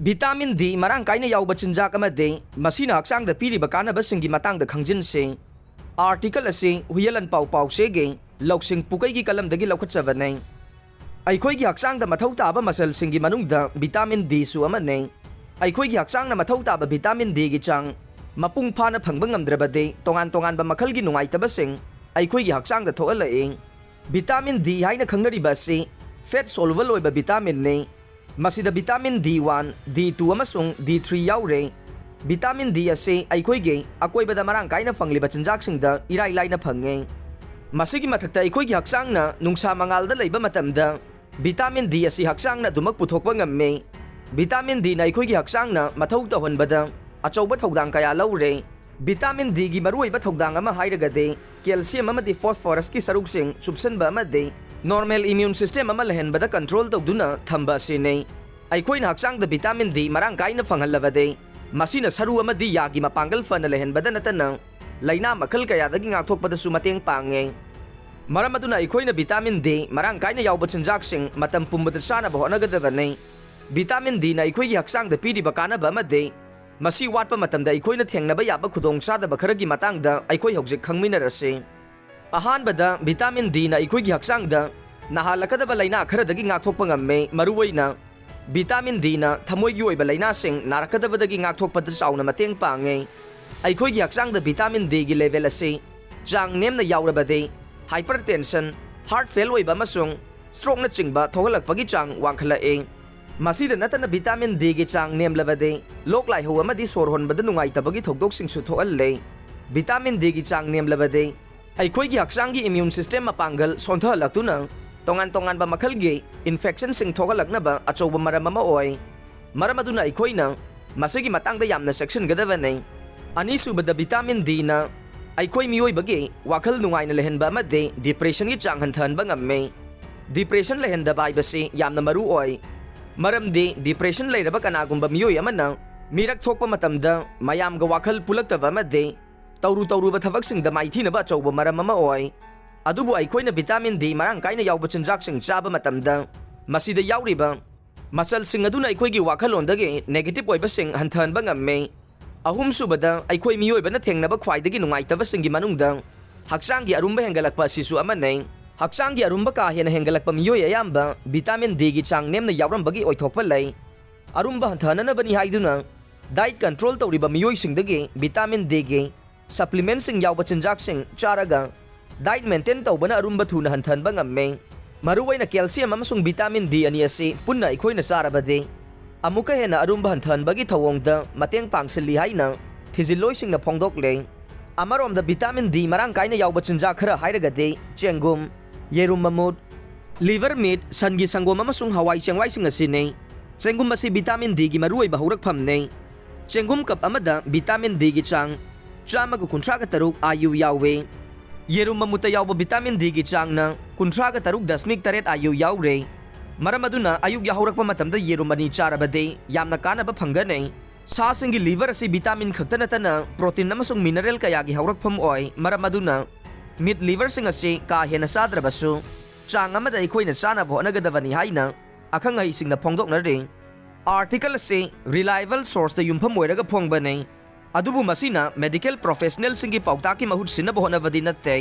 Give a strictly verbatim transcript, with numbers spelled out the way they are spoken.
Vitamin ꯗꯤ ꯃꯔꯥꯡ ꯀꯥꯏꯅ ꯌꯥꯎꯕ ꯆꯤꯟꯖꯥꯛ ꯑꯃꯗꯤ ꯃꯁꯤꯅ ꯍꯛꯆꯥꯡꯗ ꯄꯤꯔꯤꯕ ꯀꯥꯟꯅꯕꯁꯤꯡꯒꯤ ꯃꯇꯥꯡꯗ ꯈꯪꯖꯤꯟꯁꯤ꯫ ꯑꯥꯔꯇꯤꯀꯜ ꯑꯁꯤ ꯍꯨꯌꯦꯂꯟ ꯄꯥꯎ ꯄꯥꯎꯆꯦꯒꯤ ꯂꯧꯁꯤꯡ ꯄꯨꯀꯩꯒꯤ ꯀꯂꯝꯗꯒꯤ ꯂꯧꯈꯠꯆꯕꯅꯤ꯫ ꯑꯩꯈꯣꯏꯒꯤ ꯍꯛꯆꯥꯡꯗ ꯃꯊꯧ ꯇꯥꯕ ꯃꯆꯜꯁꯤꯡꯒꯤ ꯃꯅꯨꯡꯗ ꯚꯤꯇꯥꯃꯤꯟ ꯗꯤꯁꯨ ꯑꯃꯅꯤ꯫ ꯑꯩꯈꯣꯏꯒꯤ ꯍꯛꯆꯥꯡꯅ ꯃꯊꯧ ꯇꯥꯕ ꯚꯤꯇꯥꯃꯤꯟ ꯗꯤꯒꯤ ꯆꯥꯡ ꯃꯄꯨꯡ ꯐꯥꯅ ꯐꯪꯕ ꯉꯝꯗ꯭ꯔꯕꯗꯤ ꯇꯣꯉꯥꯟ ꯇꯣꯉꯥꯟꯕ ꯃꯈꯜꯒꯤ ꯅꯨꯡꯉꯥꯏꯇꯕꯁꯤꯡ ꯑꯩꯈꯣꯏꯒꯤ ꯍꯛꯆꯥꯡꯗ ꯊꯣꯛꯍꯜꯂꯛꯏ꯫ ꯚꯤꯇꯥꯃꯤꯟ ꯗꯤ ꯍꯥꯏꯅ ꯈꯪꯅꯔꯤꯕ ꯑꯁꯤ ꯐꯦꯠ ꯁꯣꯂꯨꯕꯜ ꯑꯣꯏꯕ ꯚꯤꯇꯥꯃꯤꯟꯅꯤ꯫ ꯃꯁꯤꯗ ꯚꯤꯇꯥꯃꯤꯟ ꯗꯤ ꯋꯥꯟ, ꯗꯤ ꯇꯨ ꯑꯃꯁꯨꯡ ꯗꯤ ꯊ꯭ꯔꯤ ꯌꯥꯎꯔꯦ꯫ ꯚꯤꯇꯥꯃꯤꯟ ꯗꯤ ꯑꯁꯤ ꯑꯩꯈꯣꯏꯒꯤ ꯑꯀꯣꯏꯕꯗ ꯃꯔꯥꯡ ꯀꯥꯏꯅ ꯐꯪꯂꯤꯕ ꯆꯤꯟꯖꯥꯛꯁꯤꯡꯗ ꯏꯔꯥꯏ ꯂꯥꯏꯅ ꯐꯪꯉꯦ꯫ ꯃꯁꯤꯒꯤ ꯃꯊꯛꯇ ꯑꯩꯈꯣꯏꯒꯤ ꯍꯛꯆꯥꯡꯅ ꯅꯨꯡꯁꯥ ꯃꯉꯥꯜꯗ ꯂꯩꯕ ꯃꯇꯝꯗ ꯚꯤꯇꯥꯃꯤꯟ ꯗꯤ ꯑꯁꯤ ꯍꯛꯆꯥꯡꯅ ꯑꯗꯨꯃꯛ ꯄꯨꯊꯣꯛꯄ ꯉꯝꯃꯤ꯫ ꯚꯤꯇꯥꯃꯤꯟ ꯗꯤꯅ ꯑꯩꯈꯣꯏꯒꯤ ꯍꯛꯆꯥꯡꯅ ꯃꯊꯧ ꯇꯧꯍꯟꯕꯗ ꯑꯆꯧꯕ ꯊꯧꯗꯥꯡ ꯀꯌꯥ ꯂꯧꯔꯦ꯫ ꯚꯤꯇꯥꯃꯤꯟ ꯗꯤꯒꯤ ꯃꯔꯨꯑꯣꯏꯕ ꯊꯧꯗꯥꯡ ꯑꯃ ꯍꯥꯏꯔꯒꯗꯤ ꯀꯦꯜꯁꯤꯌꯝ ꯑꯃꯗꯤ ꯐꯣꯁꯐꯣꯔꯁꯀꯤ ꯁꯔꯨꯛꯁꯤꯡ ꯆꯨꯞꯁꯤꯟꯕ ꯑꯃꯗꯤ ꯅꯣꯔꯃꯦꯜ ꯏꯃ꯭ꯌꯨꯟ ꯁꯤꯁꯇꯦꯝ ꯑꯃ ꯂꯩꯍꯟꯕꯗ ꯀꯟꯇ꯭ꯔꯣꯜ ꯇꯧꯗꯨꯅ ꯊꯝꯕ ꯑꯁꯤꯅꯤ꯫ ꯑꯩꯈꯣꯏꯅ ꯍꯛꯆꯥꯡꯗ ꯚꯤꯇꯥꯃꯤꯟ ꯗꯤ ꯃꯔꯥꯡ ꯀꯥꯏꯅ ꯐꯪꯍꯜꯂꯕꯗꯤ ꯃꯁꯤꯅ ꯁꯔꯨ ꯑꯃꯗꯤ ꯌꯥꯒꯤ ꯃꯄꯥꯡꯒꯜ ꯐꯅ ꯂꯩꯍꯟꯕꯗ ꯅꯠꯇꯅ ꯂꯥꯏꯅꯥ ꯃꯈꯜ ꯀꯌꯥꯗꯒꯤ ꯉꯥꯛꯊꯣꯛꯄꯗꯁꯨ ꯃꯇꯦꯡ ꯄꯥꯡꯉꯦ꯫ ꯃꯔꯝ ꯑꯗꯨꯅ ꯑꯩꯈꯣꯏꯅ ꯚꯤꯇꯥꯃꯤꯟ ꯗꯤ ꯃꯔꯥꯡ ꯀꯥꯏꯅ ꯌꯥꯎꯕ ꯆꯤꯟꯖꯥꯛꯁꯤꯡ ꯃꯇꯝ ꯄꯨꯝꯕꯗ ꯆꯥꯅꯕ ꯍꯣꯠꯅꯒꯗꯕꯅꯤ꯫ ꯚꯤꯇꯥꯃꯤꯟ ꯗꯤꯅ ꯑꯩꯈꯣꯏꯒꯤ ꯍꯛꯆꯥꯡꯗ ꯄꯤꯔꯤꯕ ꯀꯥꯟꯅꯕ ꯑꯃꯗꯤ ꯃꯁꯤ ꯋꯥꯠꯄ ꯃꯇꯝꯗ ꯑꯩꯈꯣꯏꯅ ꯊꯦꯡꯅꯕ ꯌꯥꯕ ꯈꯨꯗꯣꯡꯆꯥꯗꯕ ꯈꯔꯒꯤ ꯃꯇꯥꯡꯗ ꯑꯩꯈꯣꯏ ꯍꯧꯖꯤꯛ ꯈꯪꯃꯤꯟꯅꯔꯁꯤ꯫ ꯑꯍꯥꯟꯕꯗ, ꯚꯤꯇꯥꯃꯤꯟ ꯗꯤꯅ ꯑꯩꯈꯣꯏꯒꯤ ꯍꯛꯆꯥꯡꯗ ꯅꯥꯍꯜꯂꯛꯀꯗꯕ ꯂꯥꯏꯅꯥ ꯈꯔꯗꯒꯤ ꯉꯥꯛꯊꯣꯛꯄ ꯉꯝꯃꯤ꯫ ꯃꯔꯨꯑꯣꯏꯅ ꯚꯤꯇꯥꯃꯤꯟ ꯗꯤꯅ ꯊꯃꯣꯏꯒꯤ ꯑꯣꯏꯕ ꯂꯥꯏꯅꯥꯁꯤꯡ ꯅꯥꯔꯛꯀꯗꯕꯗꯒꯤ ꯉꯥꯛꯊꯣꯛꯄꯗ ꯆꯥꯎꯅ ꯃꯇꯦꯡ ꯄꯥꯡꯉꯤ꯫ ꯑꯩꯈꯣꯏꯒꯤ ꯍꯛꯆꯥꯡꯗ ꯚꯤꯇꯥꯃꯤꯟ ꯗꯤꯒꯤ ꯂꯦꯚꯦꯜ ꯑꯁꯤ ꯆꯥꯡ ꯅꯦꯝꯅ ꯌꯥꯎꯔꯕꯗꯤ ꯍꯥꯏꯄꯔꯇꯦꯟꯁꯟ, ꯍꯥꯔꯠ ꯐꯦꯜ ꯑꯣꯏꯕ ꯑꯃꯁꯨꯡ ꯁ꯭ꯇ꯭ꯔꯣꯛꯅꯆꯤꯡꯕ ꯊꯣꯛꯍꯜꯂꯛꯄꯒꯤ ꯆꯥꯡ ꯋꯥꯡꯈꯠꯂꯛꯏ꯫ ꯃꯁꯤꯗ ꯅꯠꯇꯅ ꯚꯤꯇꯥꯃꯤꯟ ꯗꯤꯒꯤ ꯆꯥꯡ ꯅꯦꯝꯂꯕꯗꯤ ꯂꯣꯛ ꯂꯥꯏꯍꯧ ꯑꯃꯗꯤ ꯁꯣꯔ ꯍꯣꯟꯕꯗ ꯅꯨꯡꯉꯥꯏꯇꯕꯒꯤ ꯊꯧꯗꯣꯛꯁꯤꯡꯁꯨ ꯊꯣꯛꯍꯜꯂꯤ꯫ ꯚꯤꯇꯥꯃꯤꯟ ꯗꯤꯒꯤ ꯆꯥꯡ ꯅꯦꯝꯂꯕꯗꯤ ꯑꯩꯈꯣꯏꯒꯤ ꯍꯛꯆꯥꯡꯒꯤ ꯏꯃ꯭ꯌꯨꯟ ꯁꯤꯁꯇꯦꯝ ꯃꯄꯥꯡꯒꯜ ꯁꯣꯟꯊꯍꯜꯂꯛꯇꯨꯅ ꯇꯣꯉꯥꯟ ꯇꯣꯉꯥꯟꯕ ꯃꯈꯜꯒꯤ ꯏꯟꯐꯦꯛꯁꯟꯁꯤꯡ ꯊꯣꯛꯍꯜꯂꯛꯅꯕ ꯑꯆꯧꯕ ꯃꯔꯝ ꯑꯃ ꯑꯣꯏ꯫ ꯃꯔꯝ ꯑꯗꯨꯅ ꯑꯩꯈꯣꯏꯅ ꯃꯁꯤꯒꯤ ꯃꯇꯥꯡꯗ ꯌꯥꯝꯅ ꯆꯦꯛꯁꯤꯟꯒꯗꯕꯅꯤ꯫ ꯑꯅꯤꯁꯨꯕꯗ, ꯚꯤꯇꯥꯃꯤꯟ ꯗꯤꯅ ꯑꯩꯈꯣꯏ ꯃꯤꯑꯣꯏꯕꯒꯤ ꯋꯥꯈꯜ ꯅꯨꯡꯉꯥꯏꯅ ꯂꯩꯍꯟꯕ ꯑꯃꯗꯤ ꯗꯤꯄ꯭ꯔꯦꯁꯟꯒꯤ ꯆꯥꯡ ꯍꯟꯊꯍꯟꯕ ꯉꯝꯃꯤ꯫ ꯗꯤꯄ꯭ꯔꯦꯁꯟ ꯂꯩꯍꯟꯗꯕ ꯍꯥꯏꯕꯁꯤ ꯌꯥꯝꯅ ꯃꯔꯨ ꯑꯣꯏ, ꯃꯔꯝꯗꯤ ꯗꯤꯄ꯭ꯔꯦꯁꯟ ꯂꯩꯔꯕ ꯀꯅꯥꯒꯨꯝꯕ ꯃꯤꯑꯣꯏ ꯑꯃꯅ ꯃꯤꯔꯛ ꯊꯣꯛꯄ ꯃꯇꯝꯗ ꯃꯌꯥꯝꯒ ꯋꯥꯈꯜ ꯄꯨꯜꯂꯛꯇꯕ ꯑꯃꯗꯤ ꯇꯧꯔꯨ ꯇꯧꯔꯨꯕ ꯊꯕꯛꯁꯤꯡꯗ ꯃꯥꯏꯊꯤꯅꯕ ꯑꯆꯧꯕ ꯃꯔꯝ ꯑꯃ ꯑꯣꯏ꯫ ꯑꯗꯨꯕꯨ ꯑꯩꯈꯣꯏꯅ ꯚꯤꯇꯥꯃꯤꯟ ꯗꯤ ꯃꯔꯥꯡ ꯀꯥꯏꯅ ꯌꯥꯎꯕ ꯆꯤꯟꯖꯥꯛꯁꯤꯡ ꯆꯥꯕ ꯃꯇꯝꯗ ꯃꯁꯤꯗ ꯌꯥꯎꯔꯤꯕ ꯃꯆꯜꯁꯤꯡ ꯑꯗꯨꯅ ꯑꯩꯈꯣꯏꯒꯤ ꯋꯥꯈꯜꯂꯣꯟꯗꯒꯤ negative ꯑꯣꯏꯕꯁꯤꯡ ꯍꯟꯊꯍꯟꯕ ꯉꯝꯃꯤ꯫ ꯑꯍꯨꯝꯁꯨꯕꯗ, ꯑꯩꯈꯣꯏ ꯃꯤꯑꯣꯏꯕꯅ ꯊꯦꯡꯅꯕ ꯈ꯭ꯋꯥꯏꯗꯒꯤ ꯅꯨꯡꯉꯥꯏꯇꯕꯁꯤꯡꯒꯤ ꯃꯅꯨꯡꯗ ꯍꯛꯆꯥꯡꯒꯤ ꯑꯔꯨꯝꯕ ꯍꯦꯟꯒꯠꯂꯛꯄ ꯑꯁꯤꯁꯨ ꯑꯃꯅꯤ꯫ ꯍꯛꯆꯥꯡꯒꯤ ꯑꯔꯨꯝꯕ ꯀꯥ ꯍꯦꯟꯅ ꯍꯦꯟꯒꯠꯂꯛꯄ ꯃꯤꯑꯣꯏ ꯑꯌꯥꯝꯕ vitamin D ꯒꯤ ꯆꯥꯡ ꯅꯦꯝꯅ ꯌꯥꯎꯔꯝꯕꯒꯤ ꯑꯣꯏꯊꯣꯛꯄ ꯂꯩ꯫ ꯑꯔꯨꯝꯕ ꯍꯟꯊꯍꯟꯅꯕꯅꯤ ꯍꯥꯏꯗꯨꯅ diet control ꯇꯧꯔꯤꯕ ꯃꯤꯑꯣꯏꯁꯤꯡꯗꯒꯤ vitamin D ꯒꯤ supplement ꯁꯤꯡ ꯌꯥꯎꯕ ꯆꯤꯟꯖꯥꯛꯁꯤꯡ ꯆꯥꯔꯒ diet maintain ꯇꯧꯕꯅ ꯑꯔꯨꯝꯕ ꯊꯨꯅ ꯍꯟꯊꯍꯟꯕ ꯉꯝꯃꯤ꯫ ꯃꯔꯨꯑꯣꯏꯅ calcium ꯑꯃꯁꯨꯡ vitamin D ꯑꯅꯤ ꯑꯁꯤ ꯄꯨꯟꯅ ꯑꯩꯈꯣꯏꯅ ꯆꯥꯔꯕꯗꯤ ꯑꯃꯨꯛꯀ ꯍꯦꯟꯅ ꯑꯔꯨꯝꯕ ꯍꯟꯊꯍꯟꯕꯒꯤ ꯊꯧꯑꯣꯡꯗ ꯃꯇꯦꯡ ꯄꯥꯡꯁꯤꯜꯂꯤ ꯍꯥꯏꯅ ꯊꯤꯖꯤꯜꯂꯣꯏꯁꯤꯡꯅ ꯐꯣꯡꯗꯣꯛꯂꯦ꯫ ꯑꯃꯔꯣꯝꯗ vitamin D ꯃꯔꯥꯡ ꯀꯥꯏꯅ ꯌꯥꯎꯕ ꯆꯤꯟꯖꯥꯛ ꯈꯔ ꯍꯥꯏꯔꯒꯗꯤ ꯆꯦꯡꯒꯨꯝ, ꯌꯦꯔꯨꯝ ꯃꯃꯨꯠ, liver meat, ꯁꯟꯒꯤ ꯁꯪꯒꯣꯝ ꯑꯃꯁꯨꯡ ꯍꯋꯥꯏ ꯆꯦꯡꯋꯥꯏꯁꯤꯡ ꯑꯁꯤꯅꯤ꯫ ꯆꯦꯡꯒꯨꯝ ꯑꯁꯤ vitamin D ꯒꯤ ꯃꯔꯨꯑꯣꯏꯕ ꯍꯧꯔꯛꯐꯝꯅꯤ꯫ ꯆꯦꯡꯒꯨꯝ cup ꯑꯃꯗ vitamin D ꯒꯤ ꯆꯥꯡ ꯆꯥꯝꯃꯒ ꯀꯨꯟꯊ꯭ꯔꯥꯒ ꯇꯔꯨꯛ I U ꯌꯥꯎꯏ꯫ ꯌꯦꯔꯨꯝ ꯃꯃꯨꯠꯇ ꯌꯥꯎꯕ vitamin D ꯒꯤ ꯆꯥꯡꯅ ꯀꯨꯟꯊ꯭ꯔꯥꯒ ꯇꯔꯨꯛ ꯗꯁꯃꯤꯛ ꯇꯔꯦꯠ I U ꯌꯥꯎꯔꯦ꯫ ꯃꯔꯝ ꯑꯗꯨꯅ ꯑꯌꯨꯛ ꯌꯥꯍꯧꯔꯛꯄ ꯃꯇꯝꯗ ꯌꯦꯔꯨꯝ ꯑꯅꯤ ꯆꯥꯔꯕꯗꯤ ꯌꯥꯝꯅ ꯀꯥꯟꯅꯕ ꯐꯪꯒꯅꯤ꯫ ꯁꯥꯁꯤꯡꯒꯤ liver ꯑꯁꯤ vitamin ꯈꯛꯇ ꯅꯠꯇꯅ protein ꯑꯃꯁꯨꯡ mineral ꯀꯌꯥꯒꯤ ꯍꯧꯔꯛꯐꯝ ꯑꯣꯏ꯫ ꯃꯔꯝ ꯑꯗꯨꯅ meat liver ꯁꯤꯡ ꯑꯁꯤ ꯀꯥ ꯍꯦꯟꯅ ꯆꯥꯗ꯭ꯔꯕꯁꯨ ꯆꯥꯡ ꯑꯃꯗ ꯑꯩꯈꯣꯏꯅ ꯆꯥꯅꯕ ꯍꯣꯠꯅꯒꯗꯕꯅꯤ ꯍꯥꯏꯅ ꯑꯈꯪ ꯑꯍꯩꯁꯤꯡꯅ ꯐꯣꯡꯗꯣꯛꯅꯔꯤ꯫ Article ꯑꯁꯤ reliable source ꯇ ꯌꯨꯝꯐꯝ ꯑꯣꯏꯔꯒ ꯐꯣꯡꯕꯅꯤ꯫ ꯑꯗꯨꯕꯨ ꯃꯁꯤꯅ medical professional ꯁꯤꯡꯒꯤ ꯄꯥꯎꯇꯥꯛꯀꯤ ꯃꯍꯨꯠ ꯁꯤꯟꯅꯕ ꯍꯣꯠꯅꯕꯗꯤ ꯅꯠꯇꯦ꯫